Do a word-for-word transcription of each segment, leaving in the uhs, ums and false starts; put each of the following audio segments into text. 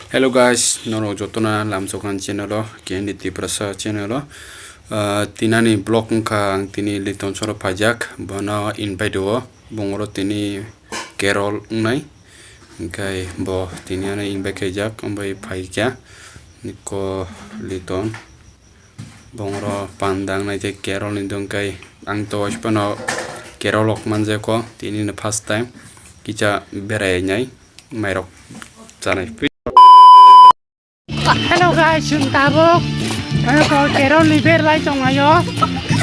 Hello guys, norok jotono lamsokan channel o, K N D Tiprasa channel o. Ah, tinani vlog wngkha ang tini Liton soro phaijak, bono invite o, bongoro tini Carol wngnai. Hingkai bo tini ano invite khaijak, wngbai phaikha. Niko Liton. Bongoro pandang nai tei Carol ni dongkai ang to waisphano Carol rok manjako tini no first time kisa berai nai mairok chanai. Hello guys, chwng tabuk, ano ko Carol ni berlai tong ayo.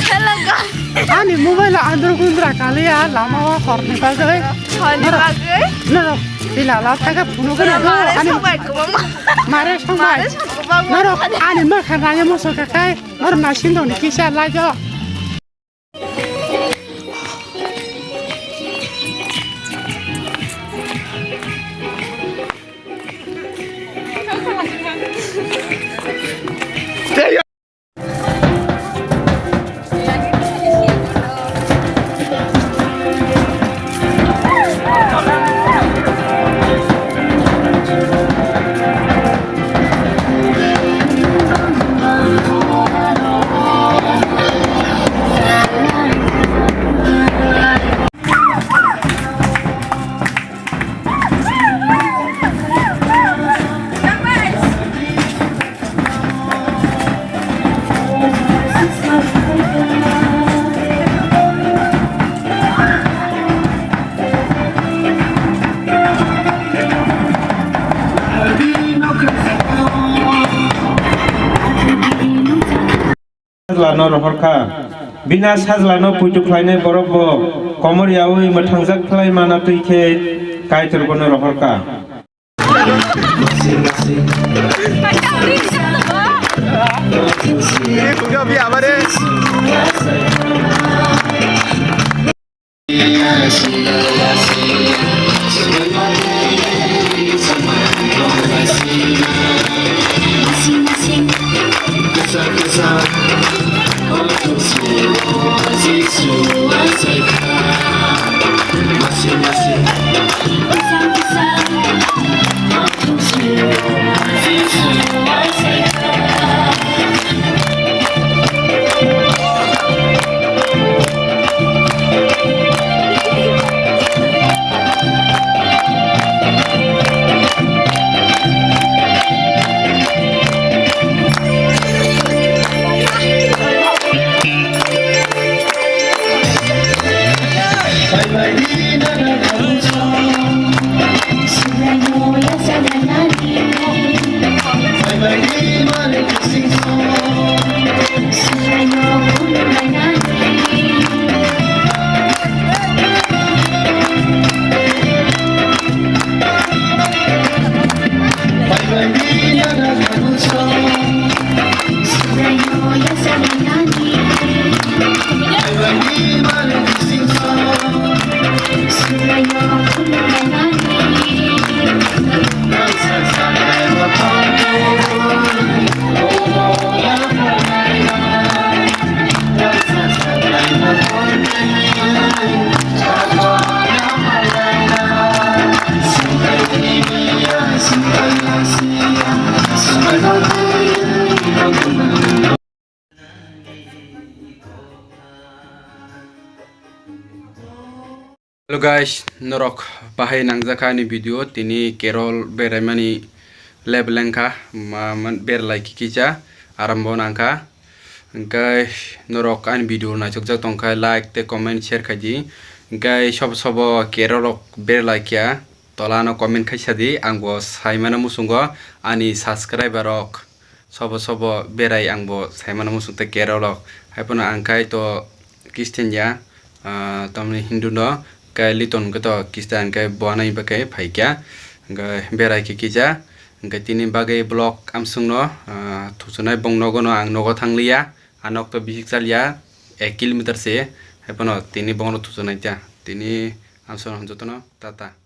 Hello guys. Ani mobile andro gundra kaliya lama o hor ni bagwi. Hor ni bagwi. Norok tila la thaga phunu gana. Mare ani songbai kubama. Mare songbai. Mare songbai. Norok ani makhan raya moso kakai. Nor machine doni kisa lajo. Sajlano rohorkha. Bini sajlano puitu khlainai borok bo komor yaui mwthangjak khlai mana twi khe Kaitor bono rohorkha. Hello guys, norok bahai nangjakha ani video, tini Carol beraimani level wngkha, ma, ma, berlai kikisa arambo nangkha. Hingke norok ani video naisokjak tongkha, like tei comment share khaidi. Hingke sobo sobo Carol rok berlai kya, tola no comment khaisadi, angbo saimano muchungo ani subscriber rok. Sobo sobo berai angbo saimano muchung tei Carol rok. Haiphano ang khai to Christian ya, ah, tamni Hindu no, kai Liton hwnkhe to Christian, kai bo ano iba khe phaikya, hwnkhe berai khe kisa, hwnkhe tini bagwi vlog amsung no, ah, thuchunai bong nogo no ang nogo thangliya, a nok to bisik chaliya, ek kilometer se, haiphano tini bong no thuchunai ta, tini amsung no jotono tata.